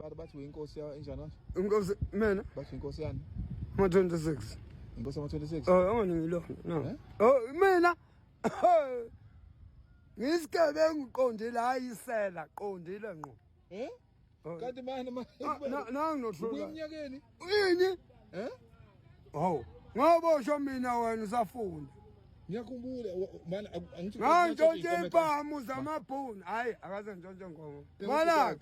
Sibari bathi uyinkosi ya enjani manje? Inkosi mina Bathi uyinkosi yani? ama 26. Inkosi yama 26. Oh, angani no. Eh? Oh, mina ngisigebengu qondile hayi isela qondile ngqo. Eh? Oh. Kanti manje Ah, manje. Nangu Ubuya eminyakeni? Ini? Eh? Hawu. Ngaboshwa mina wena usafunda. Ngiyakhumbula manje angithi Ngantshontshe impamu zamabhunu. Hayi, akaze ngintshontshe inkomo. Mana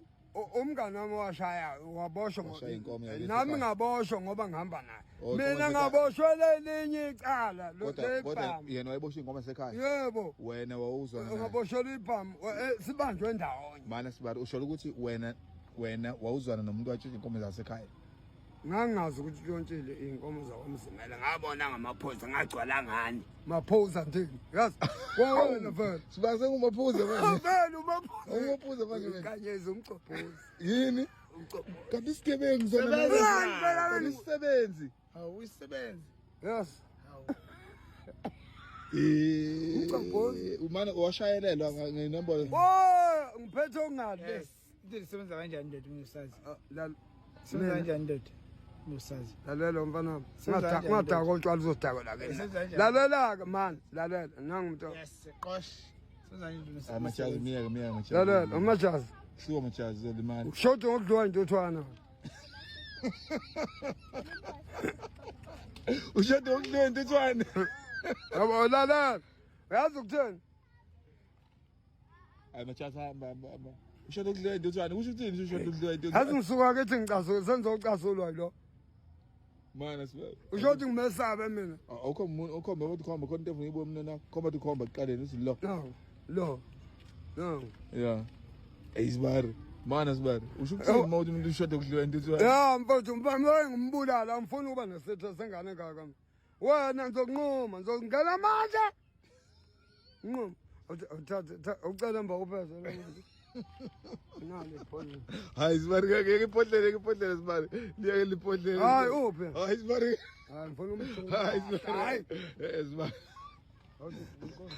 umngane wami washaya waboshwa Washaya inkomo yakithi nami ekhaya. ngaboshwa ngoba ngihamba naye. Oh, inkomo Mina zasekhaya. ngaboshwa lelinye icala Kodwa kodwa lebhamu. yena wayeboshwe inkomo yasekhaya. Yebo. Wena wawuzwana naye. Ngaboshwa ibhamu sibanjwe ndawonye. Mana sibari usho ukuthi wena wawuzwana nomuntu watshontsha inkomo zasekhaya. Ngangazi ukuthi utshontshile iy'nkomo zakwamzimela ngabona ngamaphoyisa ngagcwala ngani maphoyisa ndini yazi wawena vele Sibari sengumaphuze manje. vele umaphoyisa Umaphuze manje wena. kanyezi umcobhozi Yini? umcobhozi Kanti isigebengu sona. Sebenza. Ngani phela Isisebenzi. Hawu uyisebenzi. yes Hawu. Eh. Umcobhozi. Umane washayelelwa ngenombolo. oh ngiphethe okungathi Yes. Into isebenza kanjani ndoda ungusazi? Ah, Isebenza kanjani ndoda? Ungusazi. lalela mfana wami Senza kanjani ungadakwa utshwala uzodakwa la Senza kanjani? lalela-ke mani lalela nangu umuntu Yes, qosh. Senza kanjani ndoda? Amajazi miyeke miyeke majazi. lalela umajazi Suka majazi zolimali. ushoda ngokudliwa intothwana Ushade ngokudliwa intuthwane. yabo lalela uyazi ukuthini Hayi majazi hamba hamba hamba. Ushade ngokudliwa intuthwane. Kusho ukuthini ushade ngokudliwa yazi intuthwane? ngisuka kithi ngicasuke sengizocasulwa yilo Mana sibari. usho ukuthi ngimesabe mina Awukho umuntu okhomba ukuthi khomba khona into efuna ibone mina khomba ukuthi khomba kuqaleni uthi lo. no lo no Yeah. Hey sibari. Mana sibari. Usho ukuthini uma uthi umuntu ushade ngokudliwa intuthwane? ya mfowethu mfana ngimbulala angifuni ukuba nesitha sengane engaka mina. Wena ngizokunquma ngizokungena manje nquma uthathe ucela emva kupheze nalo ibhodlela Hayi sibari ngeke iphodlele iphodlele sibari. Liyeke liphodlele. Hayi, uphi? Hayi sibari. hayi ngifuna umthunga Hayi sibari. hayi Eh sibari. Awuthi, inkosi.